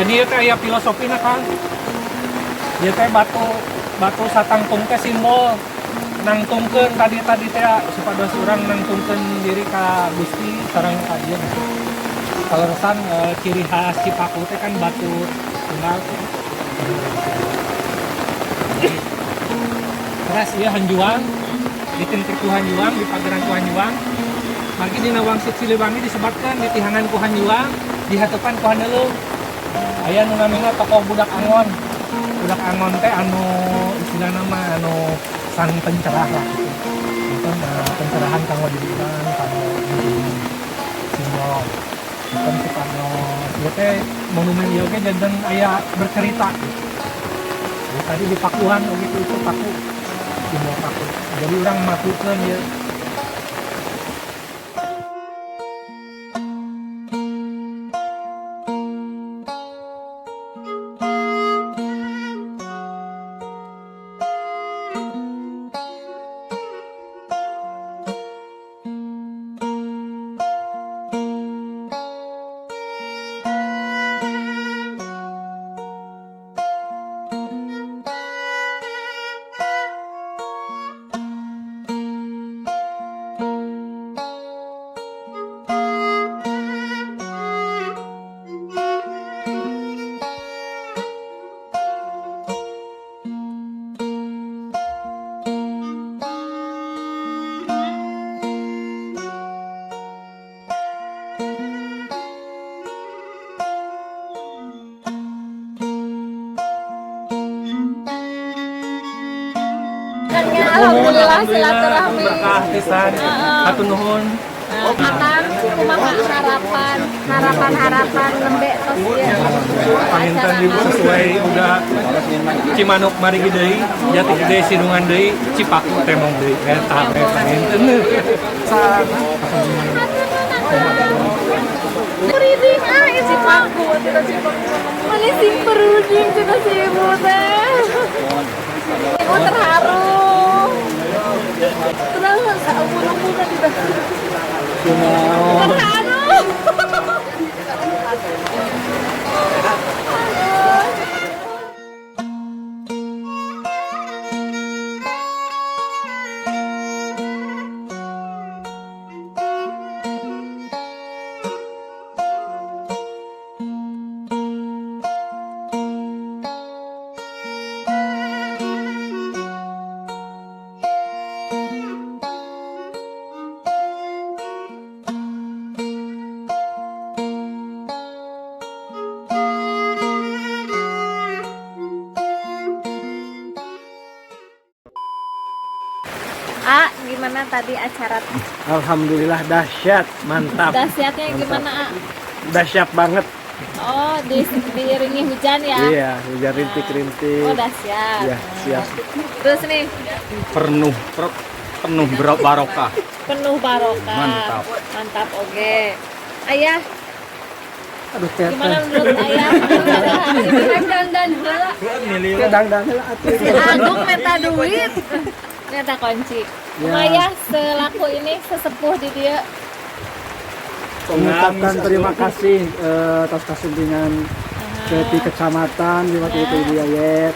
Jadi itu aya filosofina, Kang. Ieu teh batu batu satangtung teh simbol nangtungkeun tadi tadi teh supados urang nangtungkeun diri ka Gusti sareng ka dieu. Kaleresan ciri khas Cipaku teh kan batu tunggal. Terus ieu hanjuang ditintik ku hanjuang, dipageran ku hanjuang. Margi dina wangsit Siliwangi disebatkan ditihangan ku hanjuang, dihatepan ku handeuleu. Aya nu namina tokoh Budak Angon. Budak Angon teh anu istilahna mah anu sang pencerah lah gitu. Itu pencerahan kanggo diri urang, kanggo simbol. Bukan supados ieu teh monumen ieu ge janten aya bercerita gitu. Jadi tadi di pakuan gitu, itu paku, simbol paku. Jadi urang makukeun ieu. Alhamdulillah silaturahmi. Berkah pisan. Hatur nuhun. Akang, kumaha harapan harapan harapan nembe tos ieu? Panginten ibu sesuai udah Cimanuk marigi deui, Jati Gede sindungan deui, Cipaku temong deui. Eta we panginten. Merinding ah itu Cipaku, tidak Cipaku. Mana sih peruding cina si ibu teh. Ibu terharu. Terus saumur-umur kan tidak. Terharu. Aduh. A, gimana tadi acara? Alhamdulillah dahsyat, mantap. Dahsyatnya gimana, A? Dahsyat banget. Oh, diiringi hujan ya? Iya, hujan rintik-rintik. Oh, dahsyat. Iya, siap. Terus nih, Penuh penuh barokah. Penuh barokah. Mantap. Mantap, oke. Ayah, Aduh, teh. Gimana menurut ayah? Dandan heula. Teh dangdan heula atuh. Si Agung minta duit. Minta kunci. Ya. Ayah selaku ini sesepuh di dia. Mengucapkan terima kasih atas kasumpingan ke kecamatan di waktu itu Ibu Yayet.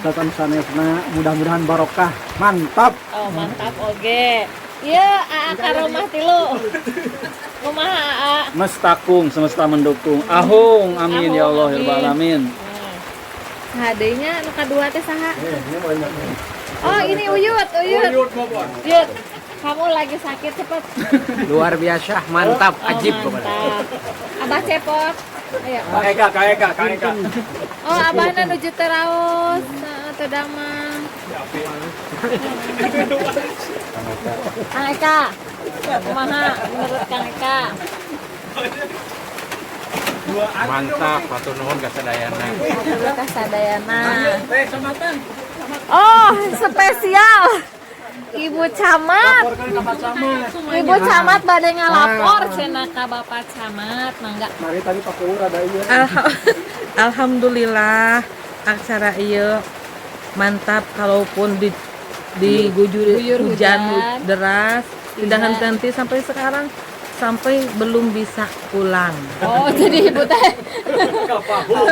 Datang sanesna, mudah-mudahan barokah. Mantap. Oh, mantap, oke. Iya, Aa ka rumah tilu. Kumaha, Aa? Mestakung, semesta mendukung. Ahung, amin ya Allah ya Rabbal alamin. Saha deui nya nu kadua teh saha? Oh, ini Uyut, Uyut. Uyut. Kamu lagi sakit, cepet. Luar biasa, mantap, Oh, ajib pokoknya. mantap. Abah Cepot. Ayo. Kang Eka, Kang Eka, Kang Eka. Oh, abahna nuju teraos, heeh, teu damang. Kang Eka, kumaha menurut Kang Eka? Mantap, hatur nuhun ka sadayana. Hatur ka sadayana. Oh, spesial. Ibu Camat. Ibu Camat bade ngalapor cenah ka Bapak Camat, mangga. Mari tadi Pak Kuur ada iya. Alhamdulillah acara ieu mantap, kalaupun di diguyur Guyur hujan, hujan. Deras tidak henti sampai sekarang, sampai belum bisa pulang. Oh, jadi ibu teh Ke Pahung. Oh,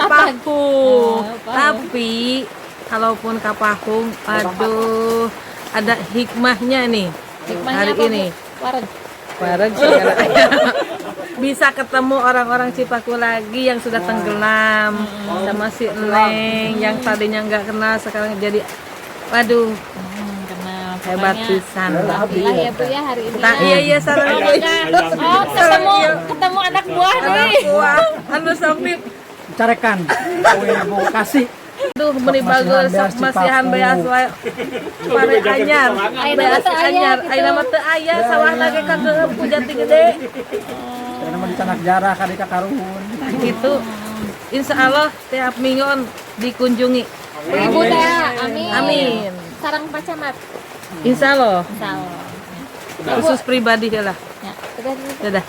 Pahung. Tapi kalaupun ke Pahung, aduh, ada hikmahnya nih. Hikmahnya hari apa, Bu? ini. Wareg. Bareng segala. Bisa ketemu orang-orang Cipaku lagi yang sudah tenggelam sama si Neng yang tadinya nggak kenal, sekarang jadi waduh, Kenal. hebat Pokoknya, pisan. alhamdulillah ya, Bu, ya, hari ini. Nah, iya, sareng. Oh, mangga. Oh, ketemu ketemu anak buah nih. Wah, anu sampai Carekan. Ibu kasih. Duh, meni bagus sok masihan beas wae. Pare anyar, Ayeuna beas mah teu aya anyar, gitu. Ayeuna mah teu aya, sawahna ge kakeueup ku jati gede. Karena mau dicanak jarah kali ka karuhun. Gitu. Insya Allah tiap minggu dikunjungi. Ibu teh, amin. Amin. Sareng Pak Camat. Insya Allah. Insya Allah. Khusus pribadi lah. Ya, udah. Dadah.